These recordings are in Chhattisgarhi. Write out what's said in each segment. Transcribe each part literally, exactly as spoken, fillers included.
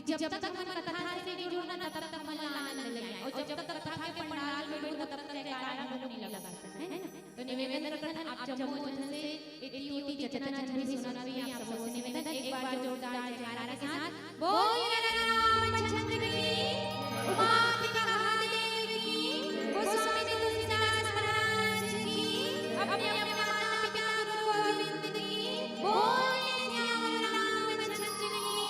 जब तक मन कथा से नहीं जुड़ना, तब तक मन ला आनंद नहीं आए। और जब तक कथा के पंडाल में जुड़ना, तब तक जयकारा मुंह नहीं लगा सकता, है ना? तो निवेदन करथन आप जम्मो झन से एती ओती जतना झन भी सुनत रही, आप सबो से निवेदन, एक बार जोरदार जयकारा के साथ, बोल रामचंद्र की, उमापति महादेव की, गोस्वामी तुलसीदास महाराज की, अपने अपने माता पिता गुरु गोविंद की, बोल सियावर रामचंद्र की।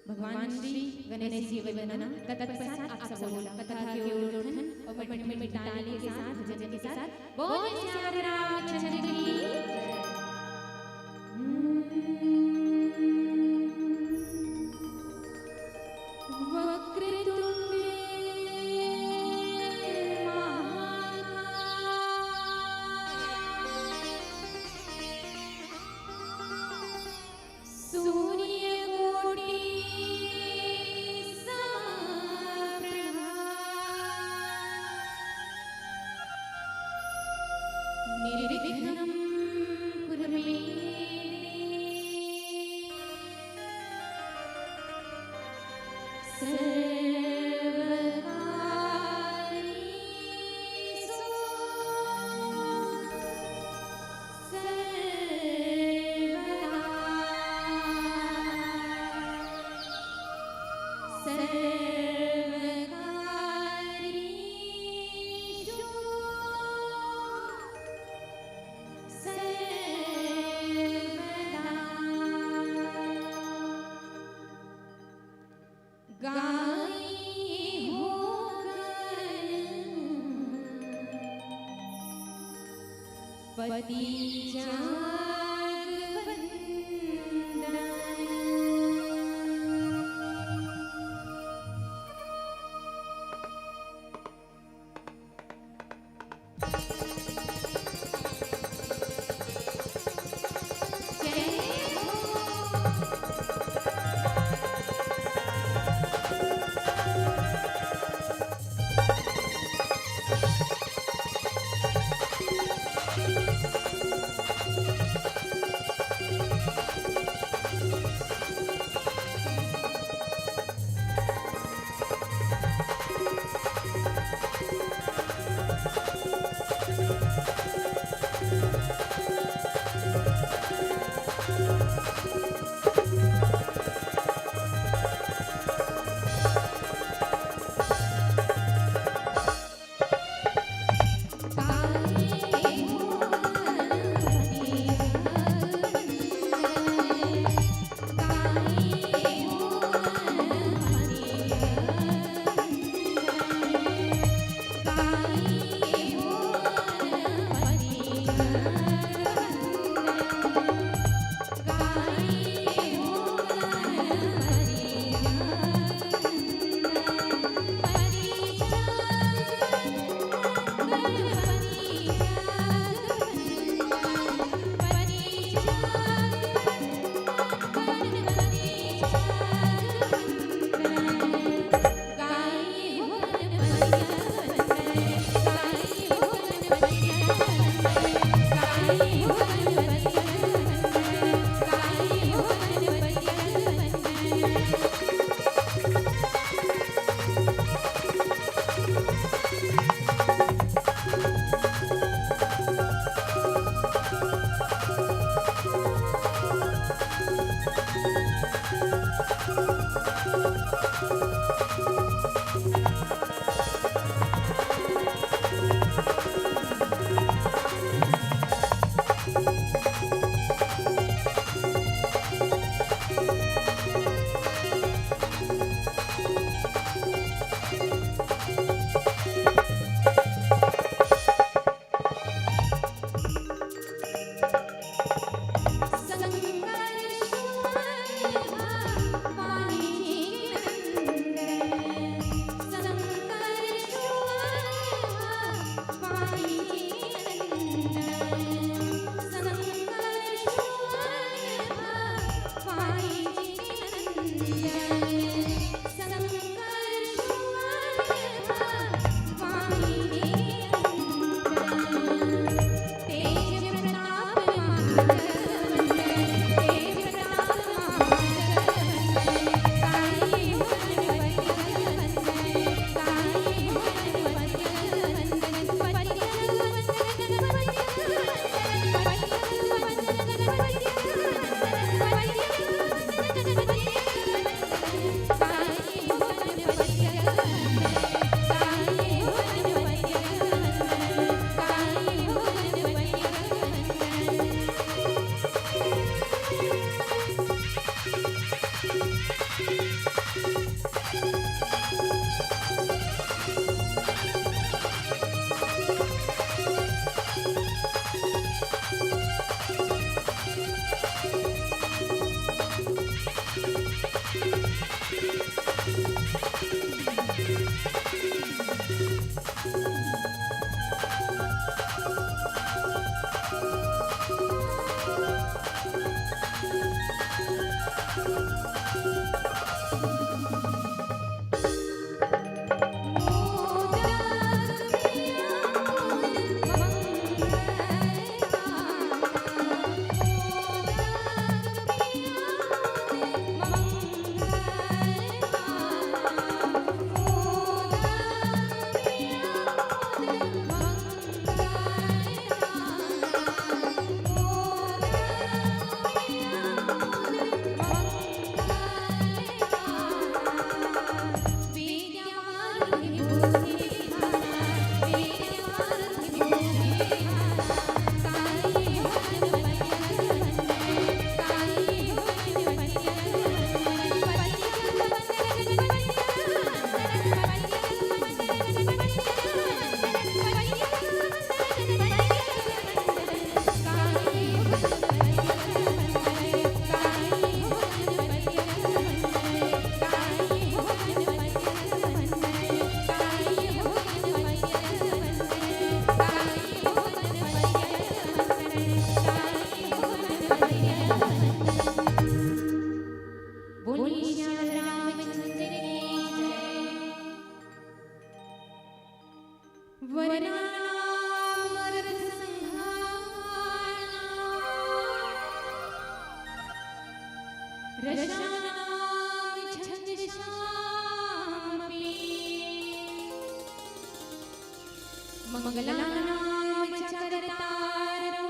भगवान श्री गणेश जी वंदना। तत्पश्चात आप सब बोला, कथा के ओर उठन और मटमट ताली के साथ, भजन के साथ, बोल सियावर रामचंद्र की। वक्रतुंड महाकाय। सूर्यकोटि समप्रभा। निर्विघ्नं कुरु मे देव। सर्वकार्येषु सर्वदा सर्वकार्येषु सर्वदा। गाए हो गणपति जाग वंदन। बोलिए श्री रामचंद्र की जय। वरनामर्थ संघानां रसानां छंदसामपि मंगलानां च कर्तारो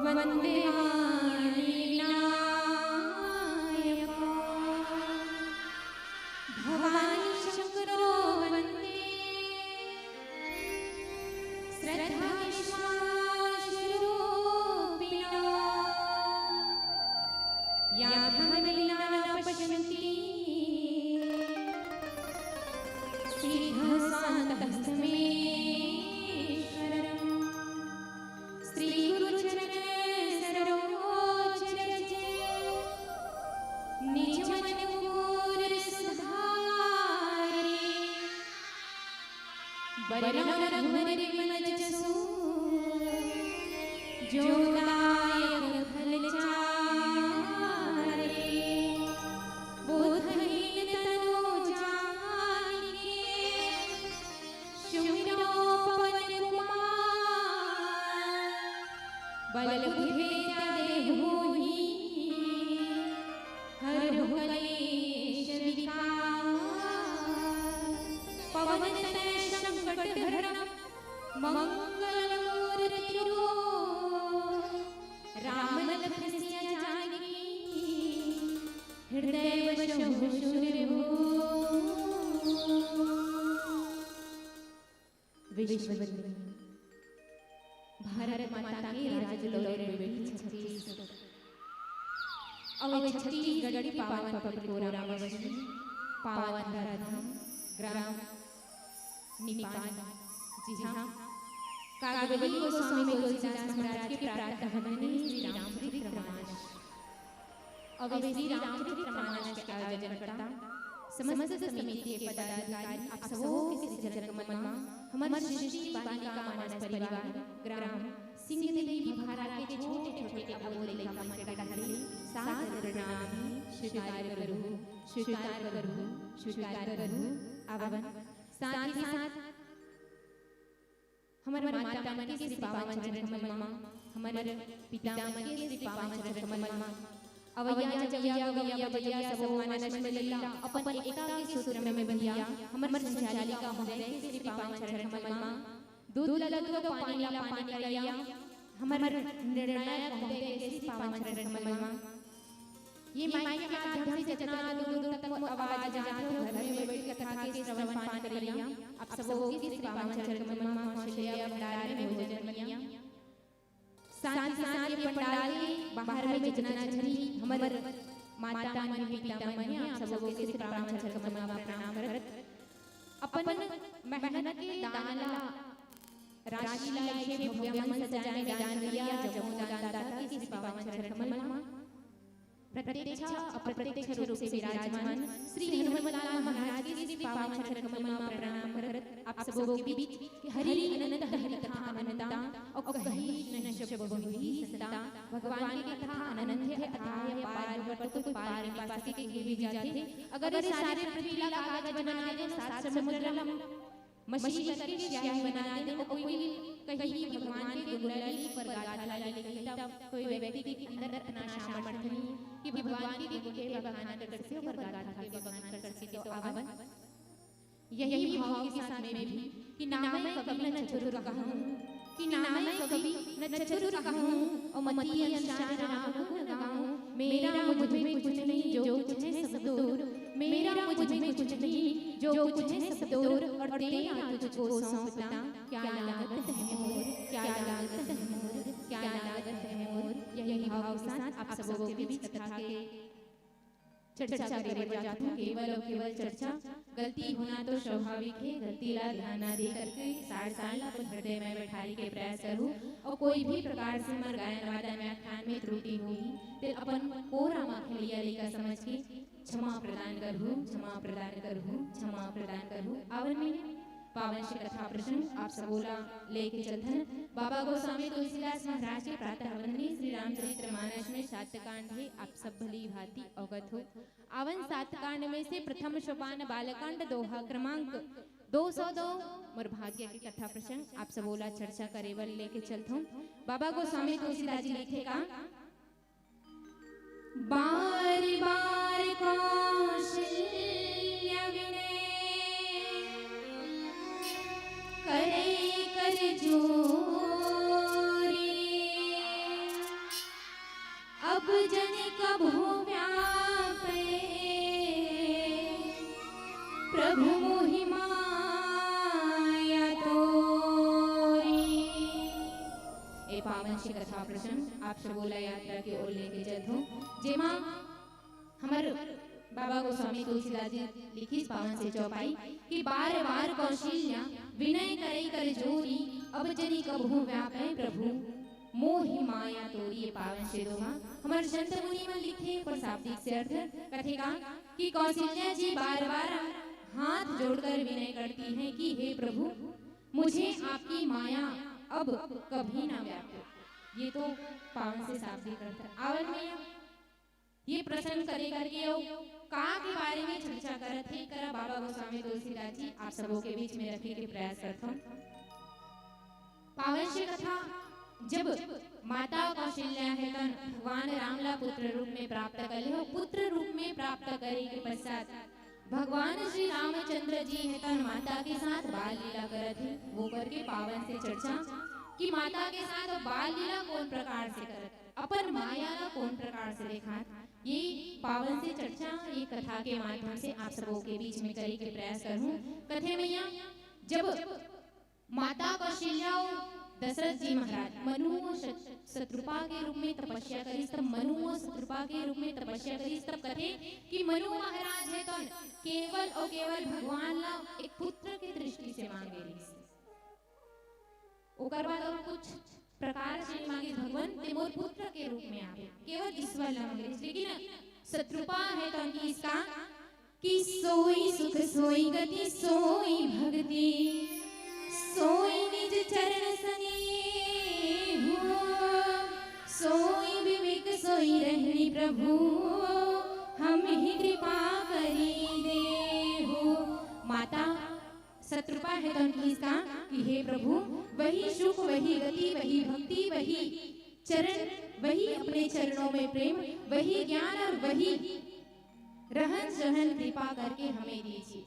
वंदे वाणी नायको। भवानी शंकरो वंदे श्रद्धा विश्वास रूपिणो। याभ्यां विलीना न पश्यन्ति सिद्धशान्तहस्तमेश्वरम्। श्री गुरु चरण सरोज रज निज मन मुकुर सुधारी। बरनउँ रघुवर विमल जसु जो दायक फल चारि। बोधहीन तनु जानिके सुमिरौं पवन कुमार। बल बुद्धि विद्या देहु मोहि हरहु कलेश विकार। पवन तनय संकट हरन मंगल मूरति रूप। राम लखन सिया जानकी हृदय बसहु सुरभूप। विश्ववंदनीय भारत माता के राजलोरे बेटी छत्तीसगढ़। अउ ए छत्तीसगढ़ के पावन पवित्र कोरा म बसे पावन धरम ग्राम निपान। जी हाँ, कागबेली गोस्वामी तुलसीदास महाराज के प्रातः वंदनीय श्री रामचरित मानस। अउ ए श्री रामचरित मानस के आयोजन करता समस्त समिति के पदाधिकारी, आप सबो के श्री चरण कमल मा हमर सृष्टि बालिका मानस परिवार ग्राम सिंह देवी भखारा के छोटे छोटे अबोल लइका मन के डहर ले सादर प्रणाम हे। स्वीकार करहु, स्वीकार करहु, स्वीकार करहु। अवन साथ ही साथ हमर माता मन के श्री पावन चरण कमल मा, हमर पिता मन के श्री पावन चरण कमल मा, अवैया जवैया गवैया बजैया सबो मानस मंडली ला अपन एकता के सूत्र में बंधिया हमर संचालिका महोदय के श्री पावन चरण कमल मा, दूध ला दूध अउ पानी ला पानी करइया हमर निर्णायक महोदय के श्री पावन चरण कमल मा, ये माइक के माध्यम से जतना दूर दूर तक मोर आवाज जात हे, घर में बैठ के कथा के श्रवण पान करइया, आप सबो के श्री पावन चरण कमल मा, मौसल्या भंडार में भोजन बनइया। साथ ही साथ ये पंडाल के बाहर में जितना झन भी हमर माता मन, पिता मन हे, आप सबो के श्री पावन चरण कमल मा प्रणाम करत, अपन मेहनत के दान ला, राशि ला एक भव्य मंच सजाने में दान दिया, जम्मो दानदाता के श्री पावन चरण कमल मा। प्रत्यक्ष अप्रत्यक्ष रूप से विराजमान श्री हनुमंतलाल महाराज के श्री पावन चरण कमल में प्रणाम करत आप सबों के बीच हरि अनंत हरि कथा अनंता और कही न शब्द वही संता। भगवान की कथा अनंत है, अथाह है, पार वट कोई पार नहीं पा सके, कहे भी जाथे। अगर ये सारे पृथ्वी ला कागज बना दे, सात समुद्र ला मशीन करके स्याही बना दे, और कोई कहीं भगवान के गुण ला लिख पर गाथा ला लिख कही, तब कोई व्यक्ति के अंदर इतना सामर्थ्य नहीं कि भगवान के गुण के बखान कर सके, पर गाथा के बखान कर सके। तो आवन यही भाव के साथ मैं भी कि ना मैं कवि न चतुर कहूँ, कि ना मैं कवि न चतुर कहूँ, और मति अनुसार राम गुण गाऊँ। मेरा मुझ में कुछ नहीं, जो कुछ है सब दूर। मेरा मुझ में कुछ नहीं, जो कुछ है सब दूर, और तेरा तुझको सौंपता। क्या लागत है मोर, क्या लागत है मोर, क्या लागत है मोर। यही भाव के साथ आप सबों के बीच कथा के चर्चा करे बर जाथों। केवल और केवल चर्चा। गलती होना तो स्वाभाविक है, गलती ला ध्यान ना दे करके सार सार ला अपन हृदय में बैठाए के प्रयास करूँ। और कोई भी प्रकार से हमर गायन वादन व्याख्यान में त्रुटि होही, ते अपन कोरा मा खेलइया लइका समझ के क्षमा प्रदान करहु, क्षमा प्रदान करहु, क्षमा प्रदान करहु। आवन में पावन श्री कथा प्रसंग आप सबोला लेके चलथन। बाबा गोस्वामी तुलसीदास महाराज के प्रातः वंदनीय श्री रामचरित्र मानस में सात कांड है, आप सब भली भांति अवगत हो। आवन सात कांड में से प्रथम सोपान बालकांड, दोहा क्रमांक दो सौ दो, मोर भाग्य के कथा प्रसंग आप सबोला चर्चा करे बर लेके चलथों। बाबा गोस्वामी तुलसीदास जी लिखे का, बार बार कौशल्या विनय करे कर जोरी, अब जनि कबहु व्यापे प्रभु मोहि माया तोरी। ए पावन श्री कथा प्रसंग आप सबोला यात्रा के ओर लेके चलथों, जेमा हमर बाबा गोस्वामी तुलसीदास जी लिखिस पावन से चौपाई कि बार बार कौशल्या विनय करे कर जोरी, अब जनि कबहु व्यापे प्रभु मोहि माया तोरी। ये पावन से दोहा हमर संत मुनि मन लिखे, पर शाब्दिक से अर्थ कथे का कि कौशल्या जी बार बार हाथ जोड़कर विनय करती हैं कि हे प्रभु, मुझे आपकी माया अब कभी ना व्यापे। ये तो पावन से शाब्दिक अर्थ। आवन में ये प्रसंग कथे करके अउ का के बारे में चर्चा करत हे, करा बाबा गोस्वामी तुलसीदास जी आप सबों के बीच में रखे के प्रयास करथों। पावन श्री कथा, जब माता कौशल्या हे तन भगवान राम ला पुत्र रूप में प्राप्त कर ले हो, पुत्र रूप में प्राप्त करे के पश्चात भगवान श्री रामचंद्र जी हे तन माता के साथ बाल लीला करत हे, वो करके पावन से चर्चा कि माता के साथ वो बाल लीला कौन प्रकार से करत, अपन माया ला कौन प्रकार से देखात, ये पावन से चर्चा, ये कथा के माध्यम से आप सबों के बीच में करे के प्रयास करहूँ। कथे मैया, जब माता कौशल्या अउ दशरथ जी महाराज मनु अउ शत-, शतरूपा के रूप में तपस्या करिस, तब मनु अउ शतरूपा के रूप में तपस्या करिस, तब कथे कि मनु महाराज हे तो केवल अउ केवल भगवान ला एक पुत्र के दृष्टि से मांगे रहिस। ओकर बाद अउ कुछ प्रकार से मांगे भगवान, ते मोर पुत्र के रूप में आवे, केवल ईश्वर ला मांगे रहिस। लेकिन शतरूपा हे तो उनकी इसका कि सोई सुख सोई गति सोई भक्ति, सोई निज चरण स्नेह, सोई विवेक सोई रहनी प्रभु, हम ही कृपा करी देहु। माता शतरूपा हे तो उनकी इसका कि हे प्रभु, वही सुख, वही गति, वही भक्ति, वही चरण, वही अपने चरणों में प्रेम, वही ज्ञान और वही रहन सहन कृपा करके हमें दीजिए।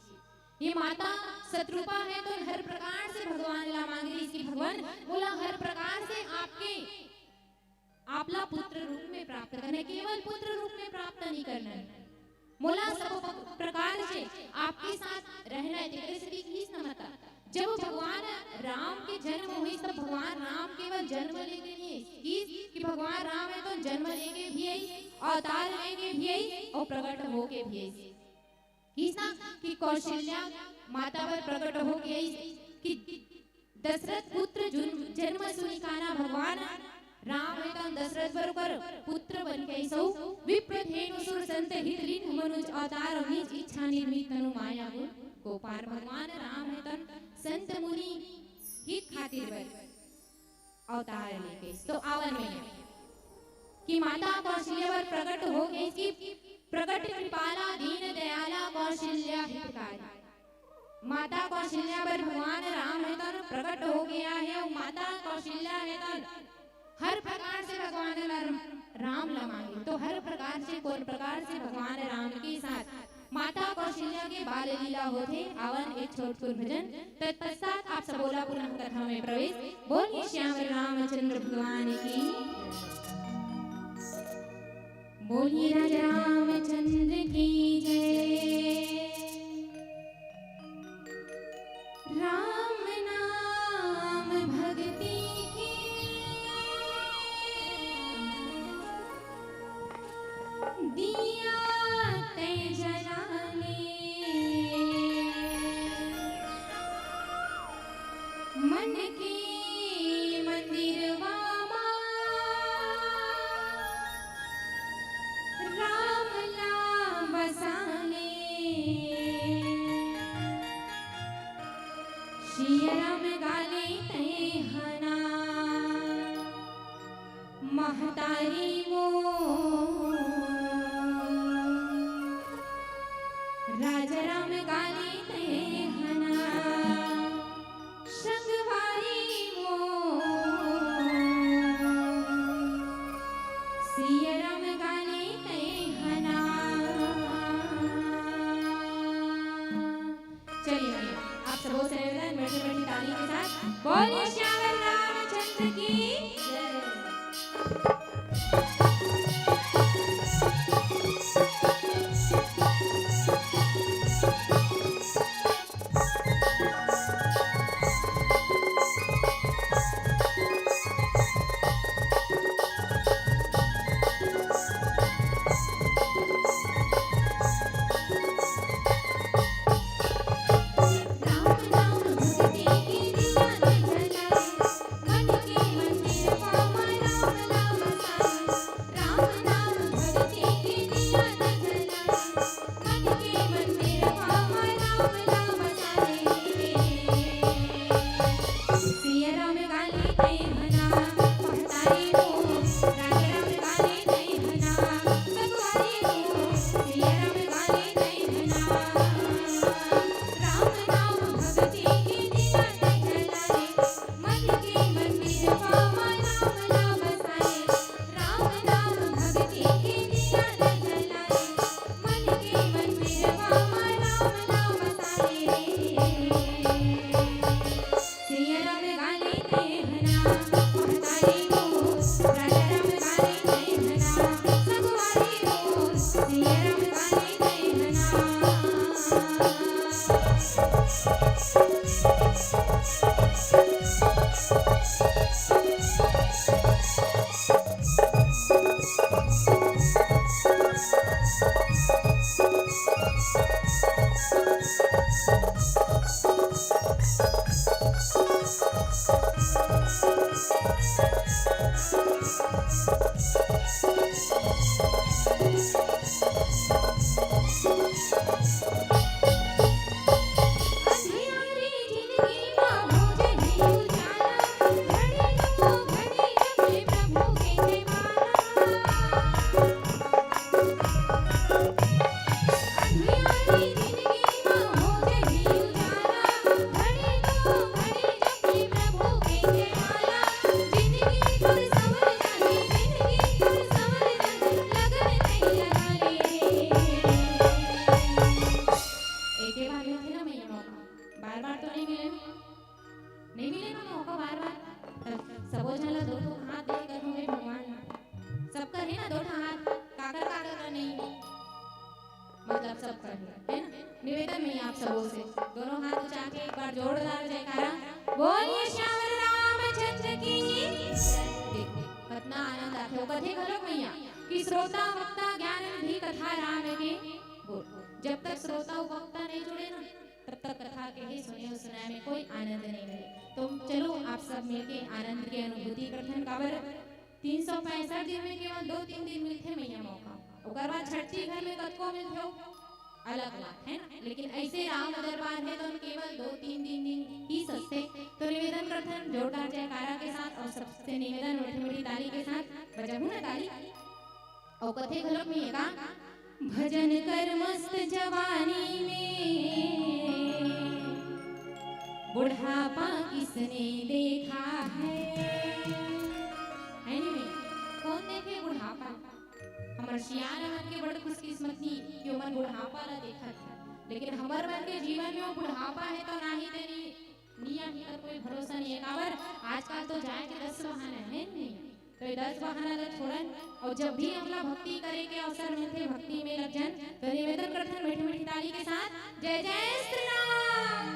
ये माता शतरूपा हे तो हर प्रकार से भगवान ला मांग रहिस कि भगवान, मोला हर प्रकार से आपके, आपला पुत्र रूप में प्राप्त करना हे, केवल पुत्र रूप में प्राप्त नहीं करना हे, मोला सब प्रकार से आपके साथ रहना हे। तेकरे सेती किहिस न माता, जब भगवान राम के जन्म होइस, तब भगवान राम केवल जन्म लेके नहीं आइस, किहिस कि भगवान राम हे तो जन्म लेके भी आइस, अवतार लेके भी आइस और प्रकट होके भी आइस। किहिस ना कि कौशल्या माता बर प्रकट होके आइस कि दशरथ पुत्र जुन-, जन्म सुनि काना भगवान राम हे तन दशरथ बर ओकर पुत्र बन के अइस अउ विप्र धेनु सुर संत हित रिंग मनुज अवतार अउ निज इच्छा निर्मित तनु माया गुण गोपार। भगवान राम हे तन संत मुनि हित खातिर बर अवतार लेके तो आवन में कि माता कौशल्या बर प्रकट हो गइस कि प्रकट कृपाला दीन दयाला कौशल्या हितकारी। माता कौशल्या बर भगवान राम हे तन प्रकट हो गया है और माता कौशल्या हे तन हर प्रकार से भगवान ला राम ला मांगे तो हर प्रकार से कोन प्रकार से भगवान राम के साथ माता कौशल्या के बाल लीला होथे। आवन एक छोटकुन भजन तत्पश्चात आप सबोला पुनः कथा में प्रवेश। बोलिए श्याम रामचंद्र भगवान की, बोलिए राजा रामचंद्र की जय। राम नाम भक्ति की दिया तै जलाने, मन के मंदिरवा मा राम ला बसाने। सिया राम गाले तै हना महतारी मोर, राजा राम गाले तै हना संगवारी मोर, सिया राम गाले तै हना। चलिए भैया, आप सबों से निवेदन, मीठी मीठी ताली के साथ बोलिए श्याम रामचंद्र की जय। एके बार मिलथे ना मैया मौका, बार बार तो नहीं मिले, नहीं मिले ना मौका बार बार। तब सबो झन ला दो ठो हाथ दे कर हमें भगवान ला। सबकर हे ना दो ठो हाथ, काकर काकर का नहीं, मतलब सबकर हे, है ना? निवेदन में आप सबों से दोनों हाथ उठा के एक बार जोरदार जयकारा, बोलिए श्याम रामचंद्र की। देखो कतना आनंद आथे। वो कथे घलोक मैया कि श्रोता वक्ता ज्ञान निधि कथा राम के बोल। जब तक श्रोता अउ वक्ता नहीं जुड़े ना, तब तक कथा के ही सुने अउ सुनाए में कोई आनंद नहीं मिले। तो चलो आप सब मिलके आनंद की अनुभूति करथन। काबर तीन सौ पैंसठ दिन में केवल दो तीन दिन मिलथे मैया मौका, ओकर बाद छट्ठी घर में कतको मिलथे, वो अलग बात है ना। लेकिन ऐसे राम दरबार है तो केवल दो तीन दिन, दिन ही सस्ते। तो निवेदन करथन जोरदार जयकारा के साथ और सबसे निवेदन मीठी मीठी ताली के साथ, बजाहू ना ताली। और कथे घलोक में का, भजन कर मस्त जवानी में, बुढ़ापा किसने देखा है। Anyway, कौन देखे बुढ़ापा? हमर सियान मन के बड़ खुशकिस्मती कि ओमन बुढ़ापा ला देखत हे, लेकिन हमर मन के जीवन में वो बुढ़ापा है तो नाही तेरी निया ही कर कोई भरोसा नहीं है। काबर आजकल तो जाए के दस बहाना है नहीं, तो ये दस बहाना ला छोड़न और जब भी हमला भक्ति करे के अवसर मिलथे, भक्ति में लग जन। तो निवेदन करथन मीठी मीठी ताली के साथ, जय जय श्री राम।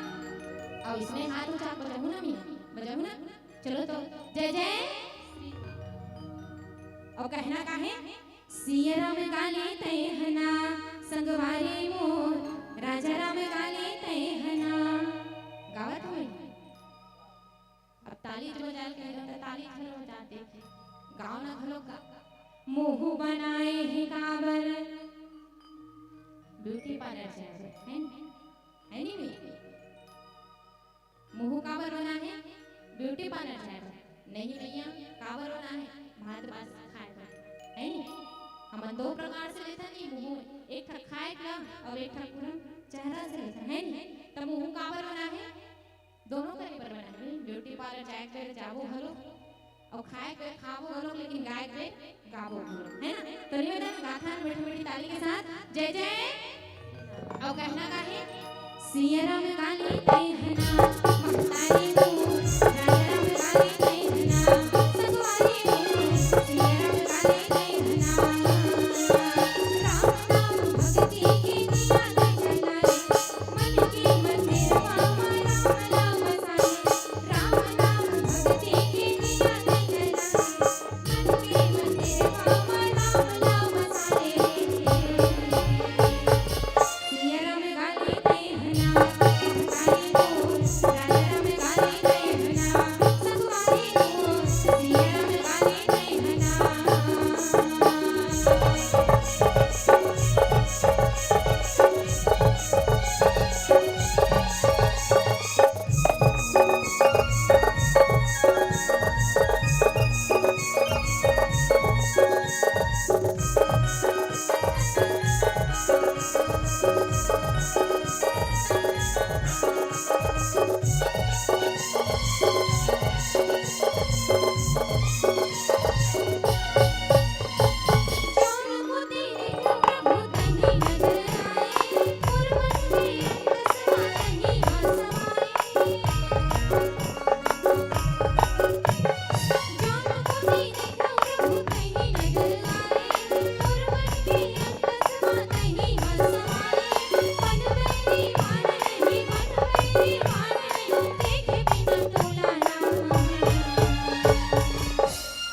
और इसमें हाथ ऊंचा बजाहू ना मिया, बजाहू ना। चलो तो, जय जय। और कहना का है, सिया राम गाले तैहना, संगवारी मोर, राजा राम गाले तैहना। गावत हुए। अब ताली जो बजाए के एकदम ताली घलो बजाते थे। गाँव ना घलो गा। मुँह बनाए हे काबर। ब्यूटी पार्लर जाए बर, है नी? है नी भैया? मुँह काबर बना है? ब्यूटी पार्लर जाए बर। नहीं भैया, काबर बना है? भात बास खाए बर। है नी? हमन दो प्रकार से लेथन नी मुँह, एक ठक खाए का और एक ठक पूरा चेहरा से लेथन, है नी? त मुँह काबर बना है? दोनों करे बर बना है। ब्यूटी पार्लर जाए के बेर जाबो घलो और खाए के बेर खाबो घलो, लेकिन गाए के बेर गाबो घलो, है ना? तो निवेदन गाथन मीठी मीठी ताली के साथ, जय जय। और कहना का है, सिया राम गाले तैहना, महतारी मोर, राजा राम गाले तैहना, संगवारी मोर, सिया राम गाले तैहना। राम नाम भक्ति के दिया न जलाए, मन के मंदिर पावा राम नाम बसाए। राम नाम भक्ति के दिया न जलाए, मन के मंदिर पावा राम नाम बसाए। सिया राम गाले तैहना, महतारी मोर, राजा राम गाले तैहना, संगवारी मोर, सिया राम गाले तैहना।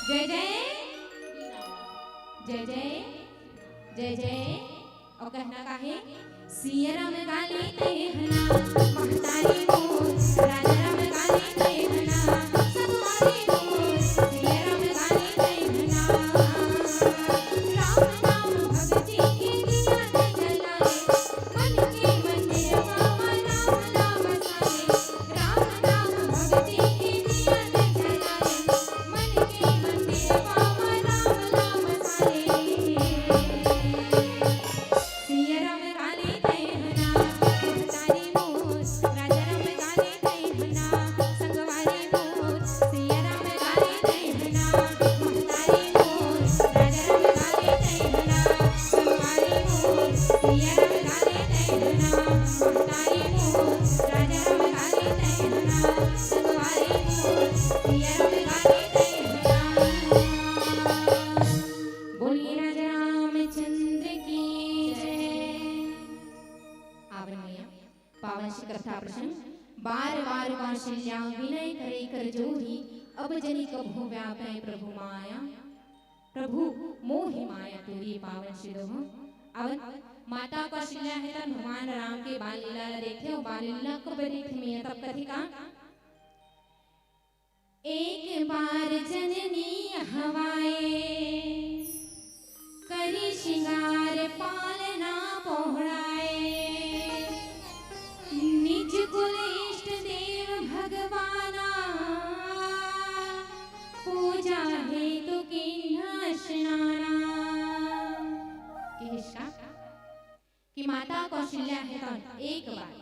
जय जय, जय जय, जय जय। और कहना का है, सिया राम गाले तैहना, महतारी मोर, राजा राम गाले तैहना, संगवारी मोर, सिया राम गाले तैहना। राम नाम भक्ति के दिया न जलाए, मन के मंदिर पावा राम नाम बसाए। राम नाम भक्ति के दिया न जलाए, मन के मंदिर पावा राम नाम बसाए। सिया राम गाले तैहना, महतारी मोर, राजा राम गाले तैहना, संगवारी मोर, सिया राम गाले तैहना, महतारी मोर, राजा राम गाले तैहना, संगवारी मोर, सिया राम गाले तैहना, महतारी मोर, राजा राम गाले तैहना, संगवारी मोर, सिया राम गाले तैहना। बोलिए राजा रामचंद्र की जय। आवन मैया, पावन श्री कथा प्रसंग, बार बार कौशल्या विनय करे कर जोरी, अब जनि कभू व्यापै प्रभु माया, प्रभु मोहि माया तोरी। पावन श्री दोहा। आवन माता कौशल्या है तब भगवान राम के बाल लीला ला देखे, और बाल लीला कब देखे मैया, तब कथे का एक बार जननी हवाए, करी श्रृंगार पालना पहुँचाए। निज कुल इष्ट देव भगवाना, पूजा हेतु किन्हा स्नाना। किहिस का कि माता कौशल्या हे तौन एक बार,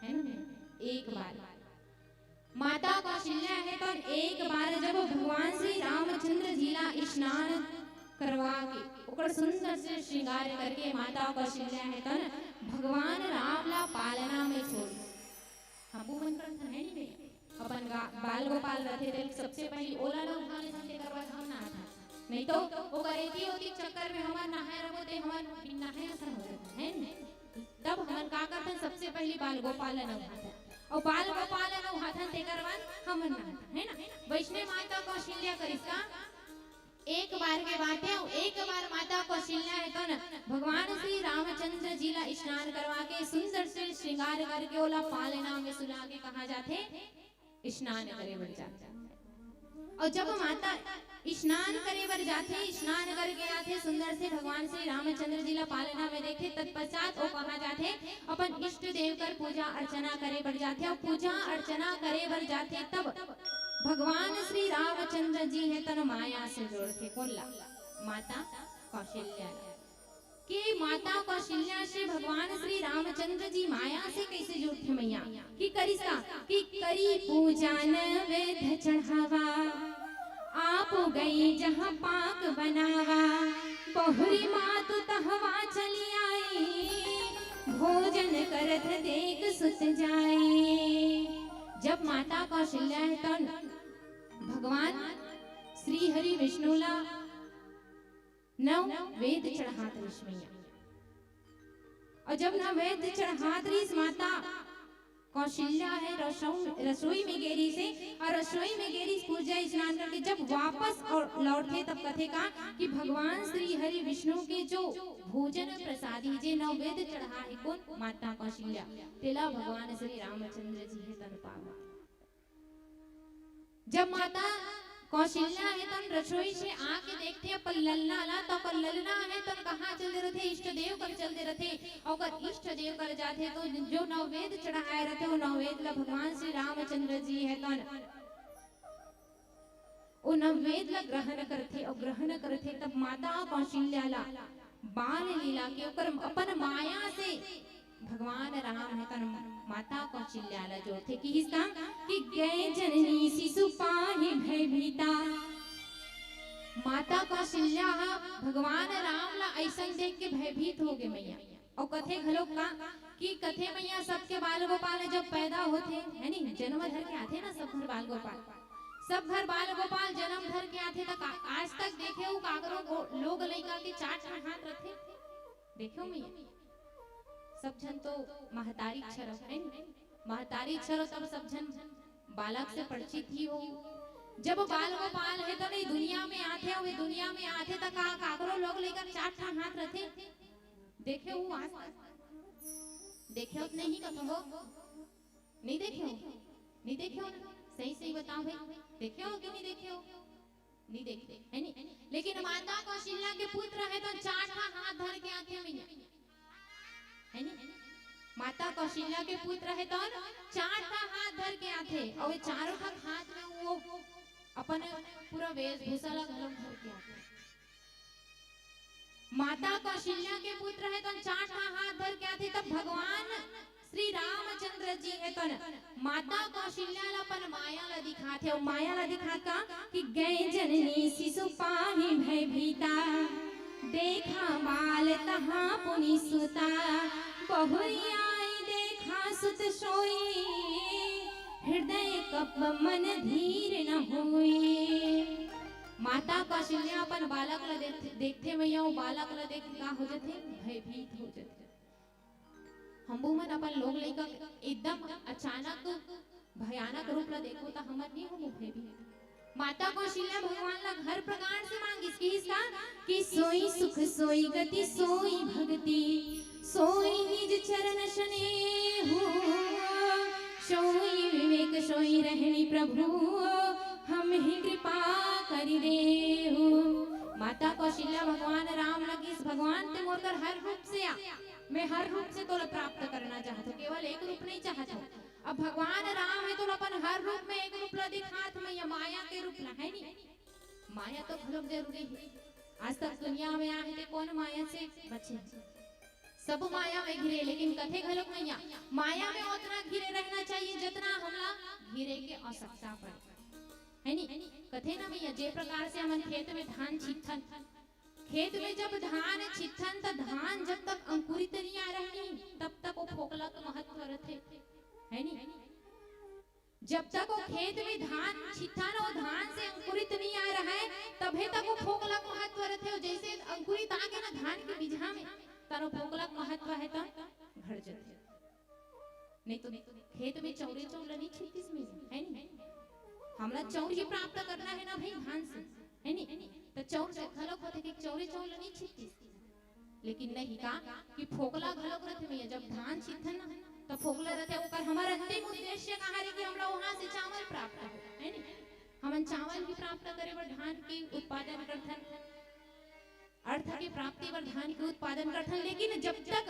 है ना, एक बार माता कौशल्या हे तौन एक बार जब भगवान श्री रामचंद्र जी ला स्नान करवा के ओकर सुंदर से श्रृंगार करके माता कौशल्या हे तौन भगवान राम ला पालना में छोड़ी। हमू मन करथन, है नहीं भैया? अपन गा-, बाल गोपाल रथे, तेल सबसे पहली ओला नहवा लेथन, तेकर बाद हम नहाथन। नहीं तो ओकर एती ओती चक्कर में हमन नहाए रहो, ते हमन बिन नहाए असन हो जाथन, है नहीं? तब हमन का करथन, सबसे पहली बाल गोपाल ला नहवाथन, और बाल गोपाल ला नहवाथन, तेकर बाद हमन नहाथन, है ना? वैष्णव माता कौशल्या करिस का एक बार के बात है, एक बार माता कौशल्या हे तौन भगवान श्री रामचंद्र जी ला स्नान करवा के सुंदर से श्रृंगार करके ओला पालना में सुला के कहाँ जाथे? स्नान करे बर जाथे। और जब माता स्नान करे बर जाथे, स्नान करके आथे, सुंदर से भगवान श्री रामचंद्र जी ला पालना में देखे, तत्पश्चात वो कहाँ जाथे? अपन इष्ट देव कर पूजा अर्चना करे बर जाथे। और पूजा अर्चना करे बर जाथे तब भगवान श्री रामचंद्र जी हे तौन माया से जोड़थे। कोन ला? माता कौशल्या ला। कि माता कौशल्या से भगवान श्री रामचंद्र जी माया से कैसे जुड़थे मैया? कि करिस का कि करी पूजा नैवेद्य चढ़ावा, आप गई जहाँ पाक बनावा, बहुरी मातु तहवा चली आई, भोजन करत देख सुत जाई। जब माता कौशल्या हे तौन भगवान श्री हरि विष्णु ला नव वेद चढ़ात रहिस मैया। और जब नव वेद चढ़ात रहिस, माता कौशल्या हे रसोई, रसोई में गे रहिसे, और रसोई में गे रहिस पूजा स्नान करके जब वापस और लौटथे तब कथे का कि भगवान श्री हरि विष्णु के जो भोजन प्रसादी जे नव वेद चढ़ा हे कोन? माता कौशल्या। तेला भगवान श्री रामचंद्र जी हे तौन पावा। जब माता कौशल्या हे तौन रसोई से आके देखथे अपन ललना ला, तो अपन ललना हे तौन कहाँ चल दे रथे? इष्ट देव कर चल दे रथे। और ओकर इष्ट देव कर जाथे तो जो नववेद चढ़ाए रथे, वो नववेद ला भगवान श्री रामचंद्र जी हे तौन वो नववेद ला ग्रहण करथे। और ग्रहण करथे तब माता कौशल्या ला बाल लीला के ओकर अपन माया से भगवान राम हे तौन माता कौशल्या ला जोड़थे। किहिस का कि गए जननी शिशु पाहि भयभीता। माता कौशल्या हा भगवान राम ला ऐसन देख के भयभीत हो गे मैया। और कथे घलो का कि कथे मैया सबके बाल गोपाल जब पैदा होथे, है नी, जन्म धर के आथे ना सब घर बाल गोपाल, सब घर बाल गोपाल जन्म धर के आथे, त का-, आज तक देखे हो काकरो गो-, लोग लइका के चार ठा हाथ रथे? देखे हो मैया, सब झन तो महतारी छरव है नी? महतारी छरव तब सब झन बालक से परिचित ही हो। जब बाल गोपाल हे तो नहीं दुनिया में आथे, वे दुनिया में आथे त का काकरो लोग लइका चार ठा हाथ रथे? देखे हो आज तक? देखे हो कि नहीं कथो हो? नहीं देखे हो? नहीं देखे हो ना? सही सही बताओ भाई, देखे हो कि नहीं देखे हो? नहीं देखे, है नी? लेकिन माता कौशल्या के पुत्र हे तो चार ठा हाथ धर के आथे मैया, है नी? माता कौशल्या के पुत्र हे तो चार ठा हाथ धर के आथे, और ये चारों ठा हाथ में वो अपन पूरा वेशभूषा ला घलो धर के आथे। माता कौशल्या के पुत्र हे तो चार ठा हाथ धर के आथे, तब भगवान श्री रामचंद्र जी हे तो माता कौशल्या ला अपन माया ला दिखाथे। और माया ला दिखा का कि गए जननी शिशु पाहि भयभीता, देखा बाल तहाँ पुनि सुता, बहुरी आई देखा सुत सोई, हृदय कप मन धीर न होई। माता कौशल्या अपन बालक ला देख-, देखथे मैया, वो बालक ला देख के का हो जथे? भयभीत हो जथे। हमू मन अपन लोग लइका एकदम अचानक भयानक रूप ला देखो त हमन नहीं होबो भयभीत। माता कौशल्या भगवान ला हर प्रकार से मांगिस, किहिस का कि सोई सुख सोई गति सोई भक्ति, सोई निज चरण स्नेहु, सोई विवेक सोई रहनी प्रभु। ही कृपा करि देहु। माता कौशल्या भगवान राम ला कहिस, भगवान तें मोर कर हर रूप से आ, मैं हर रूप से तोला प्राप्त करना चाहत हूँ, केवल एक रूप नहीं चाहत हूँ। अब भगवान राम हे तो अपन हर रूप में एक रूप ला दिखात, मैया माया के रूप ला, है नी? माया तो घलोक जरूरी हे। आज तक दुनिया में आहे ते कोन माया से बचे? सब माया में घिरे, लेकिन कथे घलोक मैया, माया में ओतना घिरे रहना चाहिए जतना हमला घिरे के आवश्यकता पड़े, है नी? कथे ना मैया, जे प्रकार से हमन खेत में धान छितथन, खेत में जब धान छितथन त धान जब तक अंकुरित नहीं आ रहनी तब तक वो फोकला के महत्व रहथे, है नी? जब तक वो खेत में धान छितथन, वो धान से अंकुरित नहीं आ रहा है, तभे तक वो फोकला के महत्व रहथे। जैसे अंकुरित आगे ना धान के बीजहा में, तनो फोकला के महत्व है त घट जथे। नहीं तो खेत में चौरे चौर नहीं छितिस में, है नी? हमला चौर ही प्राप्त करना है ना भाई धान से, है नी? तो चौर से घलोक होथे कि चौरे चौर नहीं छितिस, लेकिन नहीं का कि फोकला घलोक रथे मैया। जब धान छितथन ना, तो फोकला रथे, ओकर हमर अंतिम उद्देश्य कहाँ रे कि हमला वहां से चावल प्राप्त हो, है नी? हमन चावल भी प्राप्त करे बर धान के उत्पादन करथन, अर्थ के प्राप्ति बर धान के उत्पादन करथन, लेकिन जब तक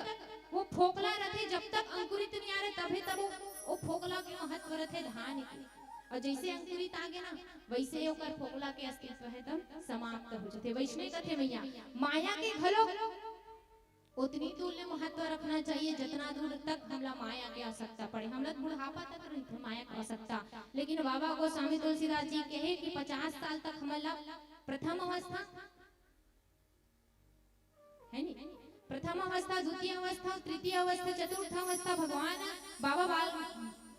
वो फोकला रथे, जब तक अंकुरित नहीं आ रहे, तभे तब वो, वो फोकला के महत्व रथे धान के। और जैसे अंकुरित आगे ना, वैसे ओकर फोकला के अस्तित्व है तब समाप्त हो जाथे। वैसने कथे मैया, माया के घलो उतनी दूर ले महत्व रखना चाहिए, जितना दूर तक हमला माया के आवश्यकता पड़े। हमला बुढ़ापा तक रहिथे माया के आवश्यकता, लेकिन बाबा गोस्वामी तुलसीदास जी कहे कि पचास साल तक हमला प्रथम अवस्था, है नी, प्रथम अवस्था, द्वितीय अवस्था, तृतीय अवस्था, चतुर्थ अवस्था, भगवान बाबा बाल,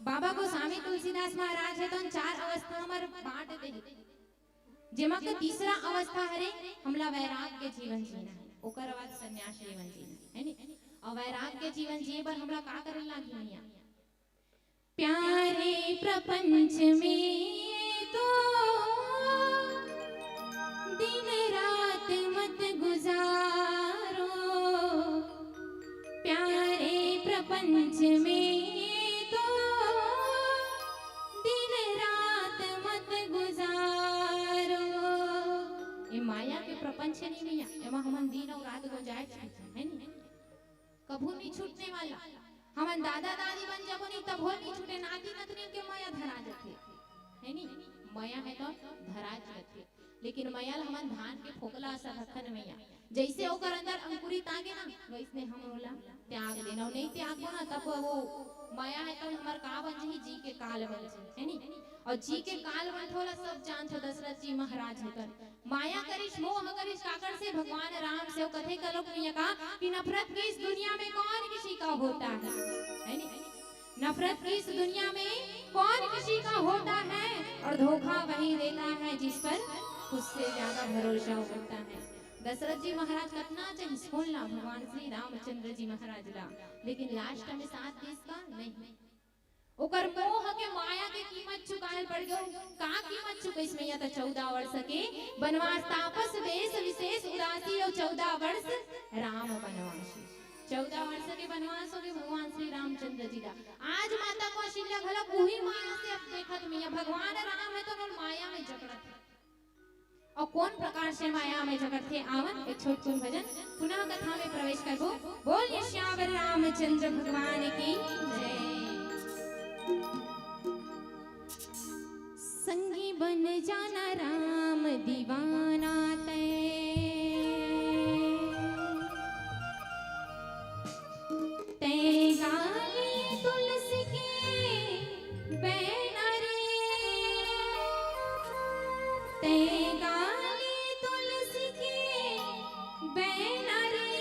बाबा गोस्वामी तुलसीदास महाराज हे तो चार अवस्था हमर बांट दे हे। जेमा के तीसरा अवस्था हरे, हमला वैराग्य जीवन जीना है, ओकर बाद संन्यास जीवन जीना है, है नी? और वैराग्य जीवन जिए बर हमला का करे लागही मैया? प्यारे प्रपंच में तो दिन रात मत गुजारो, प्यारे प्रपंच में तो दिन रात मत गुजारो। ये माया के प्रपंच नहीं मैया, एमा हमन दिन और रात गुजाए, है नी? कभू नहीं छूटने वाला। हमन दादा दादी बन जाबो नहीं, तभो नहीं छूटे, नाती नतनी के मया धरा जथे, है नी? मया है तो धरा जथे, लेकिन मया ल हमन धान के फोकला असन रखन मैया, जैसे ओकर अंदर अंकुरित आगे ना, वैसने हम ओला त्याग देना, नहीं त्यागबो ना, तब वो मया है तो हमर का बन जही, जी के काल बन जही, है नी? और जी के काल बन थोला सब जानथो, दशरथ जी महाराज है तो माया करिस, मोह करिस, काकर से? भगवान राम से। वो कथे कलो मैया का कि नफरत की इस दुनिया में कौन किसी का होता है, है नी? नफरत की इस दुनिया में कौन किसी का होता है, और धोखा वही देता है जिस पर उससे ज्यादा भरोसा होता है। दशरथ जी महाराज कतना चाहिस कोन ला? भगवान श्री रामचंद्र जी महाराज ला, लेकिन लास्ट में साथ देस का नहीं। ओकर मोह के माया के कीमत चुकाए पड़ गयो। का कीमत चुकाइस मैया? त चौदह वर्ष के बनवास, तापस वेश विशेष उदासी, और चौदह वर्ष राम बनवास। चौदह वर्ष के बनवास हो गए भगवान श्री रामचंद्र जी ला। आज माता कौशल्या घलो उही माया से अब देखत मैया, भगवान राम है तो ओमन माया में जकड़त है। और कौन प्रकार से माया में जकड़थे? आवन एक छोटकुन भजन पुनः कथा में प्रवेश करबो। बोलिए सियावर रामचंद्र भगवान की जय। संगी बन जाना राम दीवाना तै, तै गाली तुलसी के बैना रे, तै गाली तुलसी के बैना रे,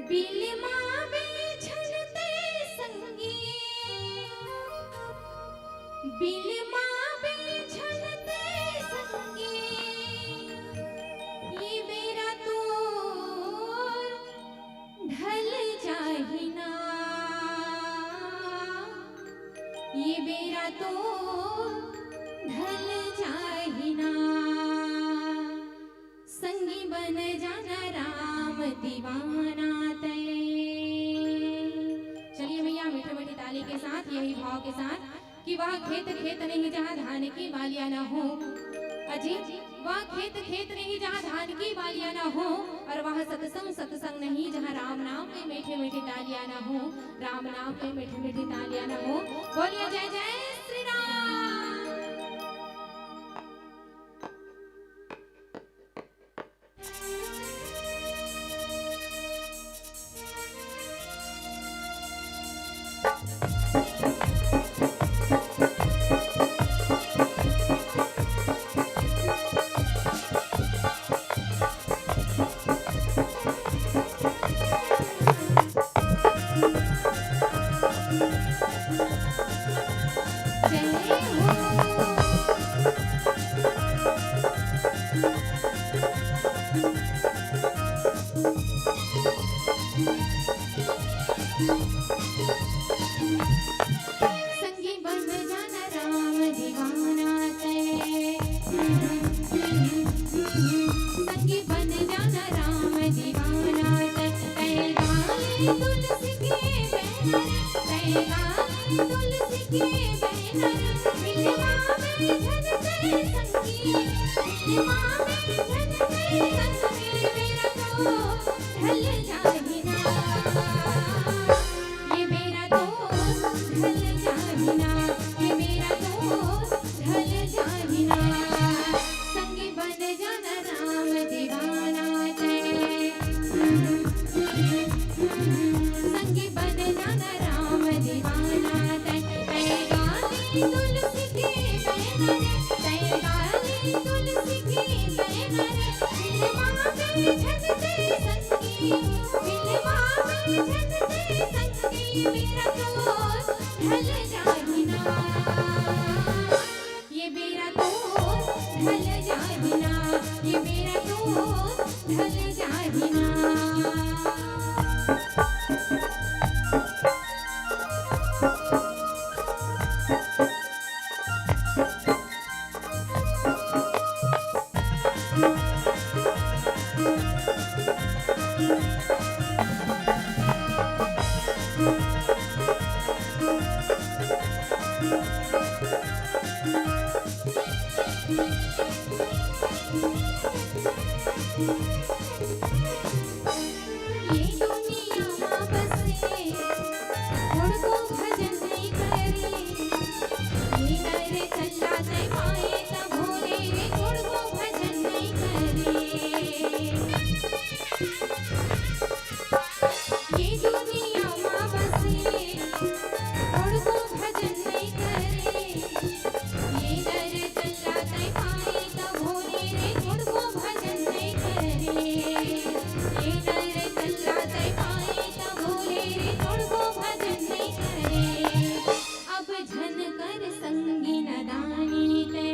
बिलमा बेछन तै संगी, बिलमा बेछन तै संगी, ये बेरा तोर ढल जाही ना, ये बेरा तो ढल जाही ना, संगी बन जाना राम दीवाना तै। चलिए भैया, मीठे मीठे ताली के साथ, यही भाव के साथ कि वह खेत खेत नहीं जहाँ धान की बालियां ना हो। अजी, वह खेत खेत नहीं जहाँ धान की बालियां ना हो, और वह सत्संग सत्संग नहीं जहाँ राम नाम के मीठे मीठे तालियां ना हो, राम नाम के मीठे मीठे तालियां ना हो। बोलिए जय जय श्री राम। संगी बन जाना राम दीवाना तै। संगी बन जाना राम दीवाना तै। तै गाली तुलसी के बहना रे, तै गाली तुलसी के बहना रे। मिलवा में झन तै संगी, मिलवा में झन तै संगी। मेरा तो ढल जाही ना, ये बेरा तो ढल जाही ना, ये बेरा तो ढल जाही ना। संगी बन जाना राम दीवाना तै। संगी बन जाना राम दीवाना तै। तै गाली तुलसी के बहना रे, तै गाली तुलसी के बहना रे। मिलवा में झन तै संगी, मिलवा में झन तै संगी। मेरा तो ढल जाही ना, ये बेरा तो ढल जाही ना, ये बेरा तो ढल जाही ना। ये दुनिया मा बसे, थोड़को भजन नहीं करे। ये नर चल्ला तै पाए त भोले रे, थोड़को भजन नहीं करे। ये दुनिया मा बसे, थोड़को भजन नहीं करे। ये नर चल्ला तै पाए त भोले रे, थोड़को भजन नहीं करे। ये नर चल्ला तै पाए त भोले रे, थोड़को भजन नहीं करे। अब झन कर संगी नदानी तै।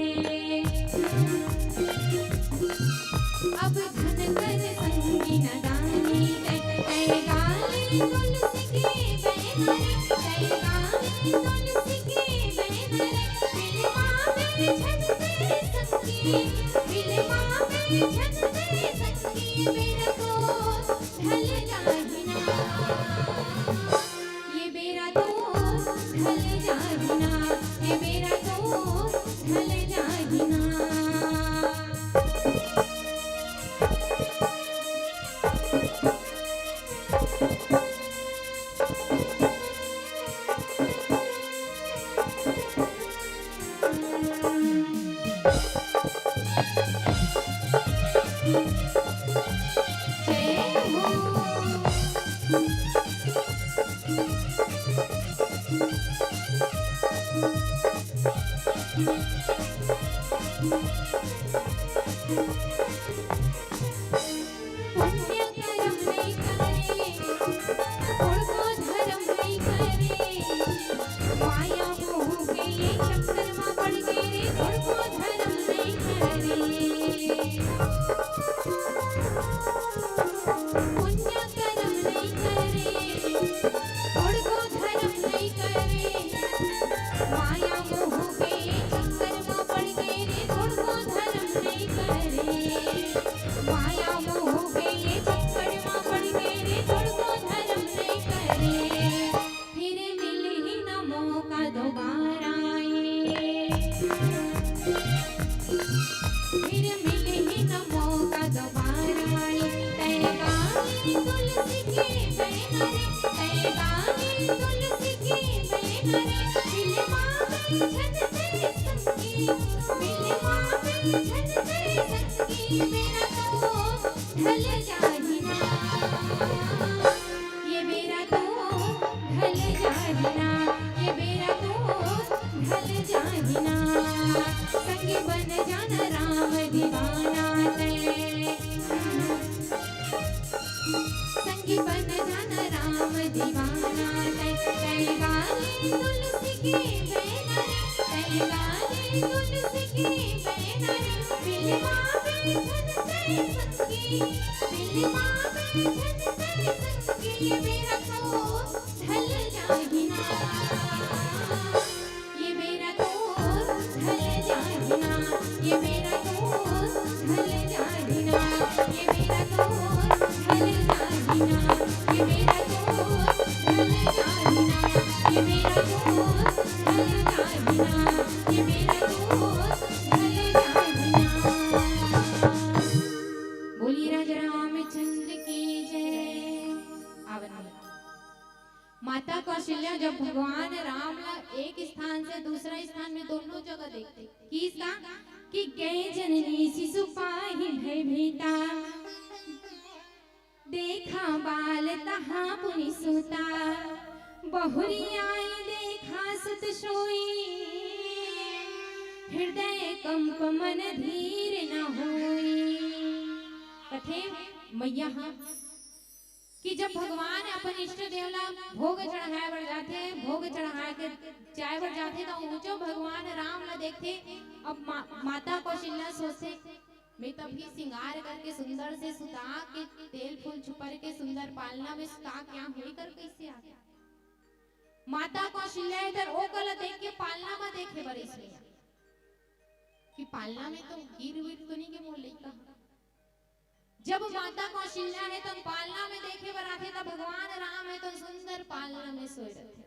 अब झन कर संगी नदानी तै। तै गाली तुलसी के बहना रे, तै गाली तुलसी के बहना रे। मिलवा में झन तै संगी, मिलवा में झन तै संगी। बेरा तो ढल जाही ना, ये बेरा तो ढल जाही ना, ये बेरा तो ढल जाही ना। जय हो। पुण्य करम नहीं करे, थोड़को धरम नहीं करे। माया मोह के ये चक्कर मा पड़ के रे, थोड़को धरम नहीं करे। पुण्य करम नहीं करे, थोड़को धरम नहीं करे। माया मोह के चक्कर मा पड़ के रे, थोड़को धरम नहीं करे। माया मोह के ये चक्कर मा पड़ के रे, थोड़को धरम नहीं करे। फिर मिलही ना मौका दोबारा, फिर मिलही न मौका दोबारा रे, तैं गाए तुलसी के बैना रे, तैं गाए तुलसी के बैना रे, मिलवा बैठन तैं संगी, मिलवा बैठन तैं संगी, बेरा तो ढल जाही ना, ये बेरा तो ढल जाही ना, ये बेरा तो ढल जाही ना। संगी बन जाना राम दीवाना तैं, संगी बन जाना राम दीवाना तैं, तैं गाए तुलसी के बैना रे, तैं गाए तुलसी के बैना रे, मिलवा बैठन तैं संगी, मिलवा बैठन तैं संगी, ये बेरा तो ढल जाही ना, ये बेरा तो ढल जाही ना, ये बेरा तो ढल जाही ना, ये बेरा तो ढल जाही ना, ये बेरा तो ढल जाही ना, ये बेरा तो ढल जाही ना, ये बेरा तो ढल जाही ना। बोलिए राजा रामचंद्र की जय। आवन में माता कौशल्या जब भगवान राम ला एक स्थान से दूसरा स्थान में दोनों जगह देखथे, किस का कि गए जननी शिशु पाहि भयभीता, देखा बाल तहाँ पुनि सुता, बहुरी आई देखा सुत सोई, हृदय कंप मन धीर न होई। कथे मैया हा कि जब भगवान अपन इष्ट देव ला भोग चढ़ाए बर जाथे, भोग चढ़ाए के जाए बर जाथे, त ऊंचो भगवान राम ला देखथे। अब मा-, माता कौशल्या सोचथे, मैं तभी श्रृंगार करके सुंदर से सुता के, तेल फूल छुपर के सुंदर पालना में सुता के आए हंव, ये कर कैसे आ गे? माता कौशल्या इधर ओकर ला देख के पालना में देखे बर इसमें कि पालना में तो गिर विर तो नहीं के मोर लइका। जब माता कौशल्या हे तो पालना में देखे बर आथे, तब भगवान राम हे तो सुंदर पालना में सोए रहथे।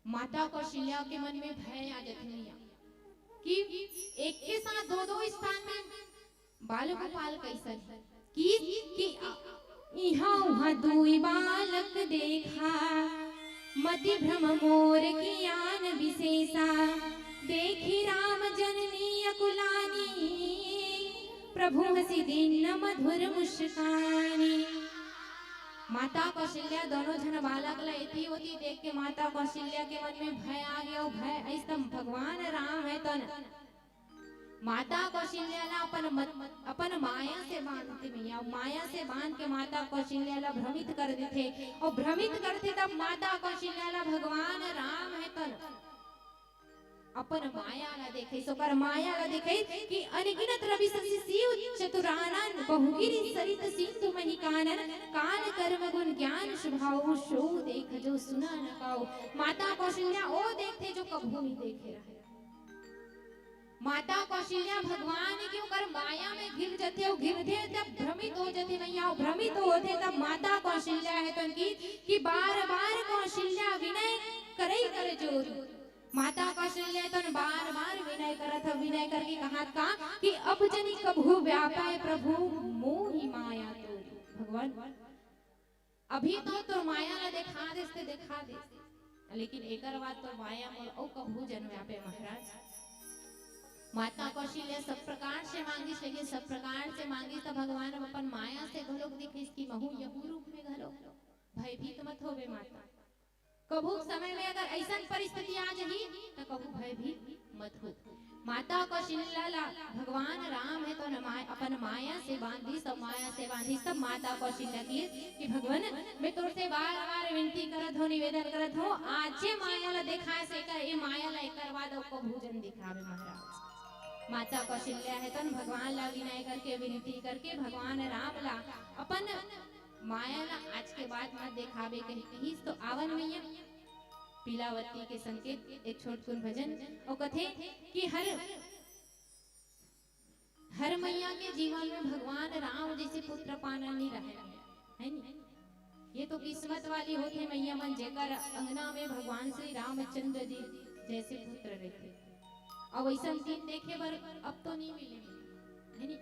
माता कौशल्या के मन में भय आ जाथे मैया कि एक के साथ दो दो स्थान में बाल गोपाल कैसन हे कि, कि इहाँ उहाँ दुई बालक देखा, मति भ्रम मोर कियान विशेषा, देखि राम जननी अकुलानी, प्रभु हँसि दीन मधुर मुस्कानी। माता कौशल्या दोनों झन बालक ला एती ओती देख के माता कौशल्या के मन में भय आ गे, अउ भय अइस त भगवान राम हे तो न माता कौशल्या ला अपन मत-, अपन माया से बांधथे मैया, माया से बांध के माता कौशल्या ला भ्रमित कर देथे, अउ भ्रमित करथे तब माता कौशल्या ला भगवान राम हे तो न अपन माया ला देखे, ओकर माया ला देखे कि अनगिनत रवि शशि शिव चतुरानन, बहुगिरि सरित सिंधु महि कानन, काल कर्म गुण ज्ञान स्वभाव, सो देख जो सुना न पाओ। माता कौशल्या ओ देखथे जो कभू नहीं देखे रहे। माता कौशल्या भगवान के ओकर माया में घिर जथे, अउ घिरथे तब भ्रमित हो जथे मैया, अउ भ्रमित होथे तब माता कौशल्या हे तो कि, कि बार बार कौशल्या विनय करई कर जोर। माता कौशल्या तो बार बार विनय करत हे, विनय करके कहत का कि अब जनी कभू व्यापय प्रभु मोहि माया तोरी। भगवान अभी तो तोर माया ला देखा देस ते देखा देस, लेकिन एकर बाद तोर माया मोर अउ कभू जन व्यापे महाराज। माता कौशल्या सब प्रकार से मांगिस, लेकिन सब प्रकार से मांगिस त भगवान अब अपन माया से घलोक दिखिस कि महू यहू रूप में घलो भयभीत मत होबे माता। कभू समय में अगर ऐसन परिस्थिति आ जही त कभू भयभीत मत हो। माता कौशल्या ला भगवान राम हे तो न माय-, अपन माया से बांधिस, सब माया से बांधिस। तब माता कौशल्या की कि भगवान, मैं तोर से बार बार विनती करत हंव, निवेदन करत हंव, आज जे माया ला देखाय से एकर, ए माया ला एकर बाद अउ कभू जन दिखावे महाराज। माता कौशल्या हे तो न भगवान ला विनय करके विनती करके भगवान राम ला अपन माया ला आज के बाद मत देखावे कही कहिस तो आवन मैया पीलावती के संकेत एक छोटकुन भजन। अउ कथे कि हर, हर मैया के जीवन में भगवान राम जैसे पुत्र पाना नहीं रहे, है नी? ये तो किस्मत वाली होथे मैया मन, जेकर अंगना में भगवान श्री रामचंद्र जी जैसे पुत्र रहिथे। अउ अइसन दिन देखे बर अब तो नी मिले, हे नी?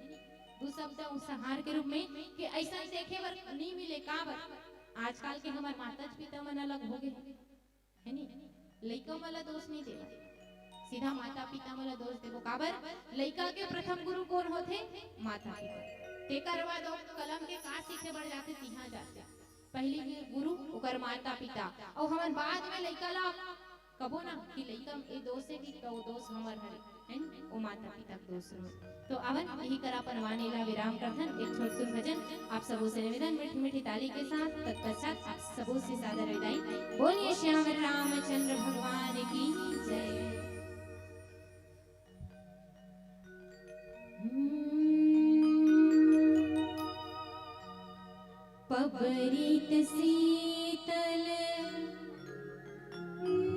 दू शब्द उपसंहार के रूप में कि अइसन देखे बर नी मिले, काबर? आजकल के हमर माता पिता मन अलग हो गए, हे नी? लइका मन ला दोष नी देवय, सीधा माता पिता मन ला दोष देबो। काबर? लइका के प्रथम गुरु कोन होथे? माता पिता। तेकर बाद ओ कलम के का सीखे बर जाथे, तिहां जाथे। पहली गुरु ओकर माता पिता, अउ हमन बाद में लइका ला कबो ना कि लइका ए दोष हे कि ओ दोष हमर हरे, है ना? ओ माता पिता के दोष रहे। तो आवन यही करा अपन वाणी ला विराम करथन। एक छोटकुन भजन आप सबो से निवेदन, मीठी मीठी ताली के साथ। तत्पश्चात आप सबो से सादर विदाई। बोलिए श्याम रामचंद्र भगवान की जय। हम्म। पबरित शीतल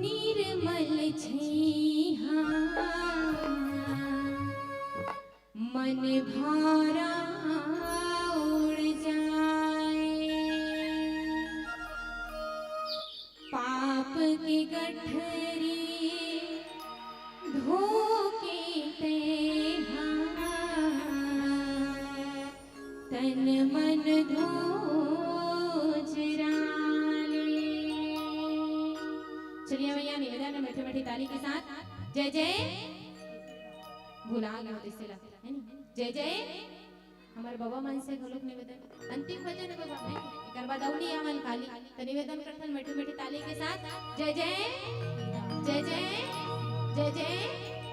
निर्मल छइहा, मन भारा उड़ जाए। पाप के गठरी धोके तेहा, तन मन धोजराले। चलिए भैया, निवेदन है, मीठे मीठे ताली के साथ जय जय। भुला गए हो, जैसे लगा, है नी? जय जय। हमर बाबा मन से घलोक निवेदन, अंतिम भजन हे बाबा, है नी? एकर बाद अउ नी आवन काली। तो निवेदन करथन मीठी मीठी ताली के साथ, जय जय, जय जय, जय जय,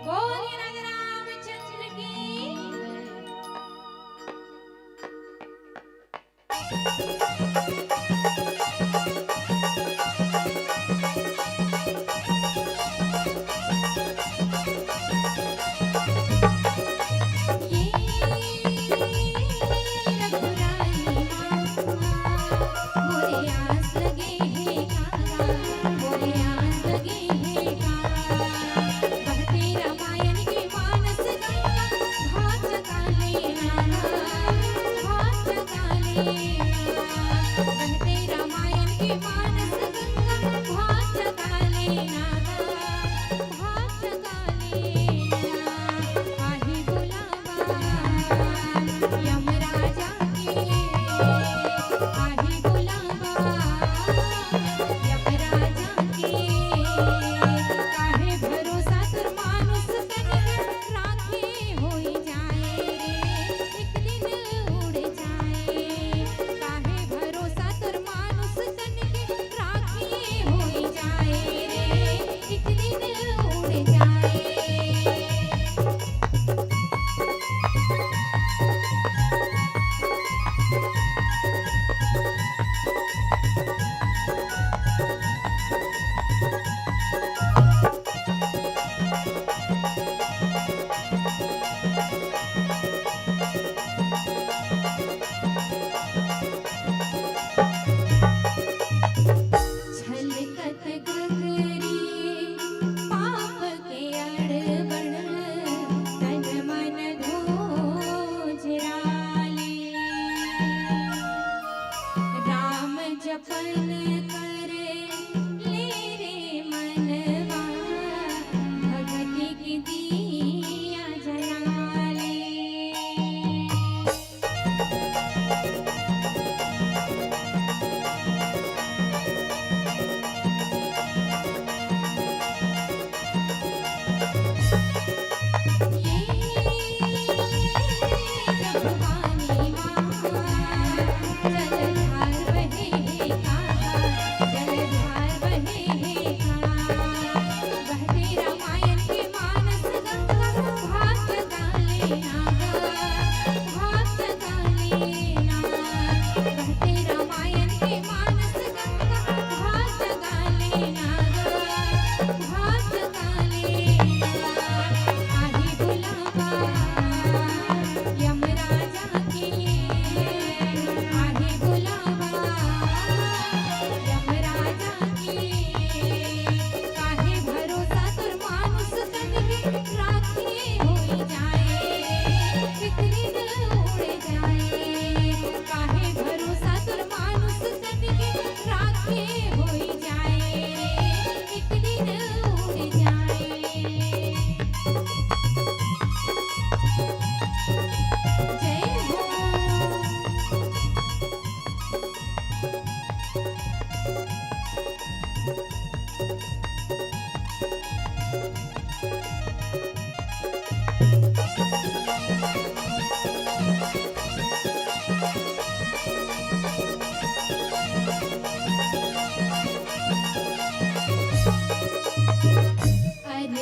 बोलिए राजा रामचंद्र की।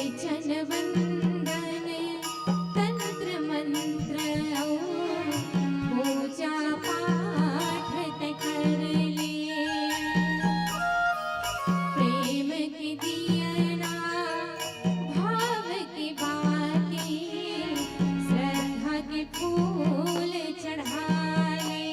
अर्चन वंदन तंत्र मंत्र अउ पूजा पाठ ते कर ले। प्रेम के दियना भाव के बाती श्रद्धा के फूल चढ़ा ले।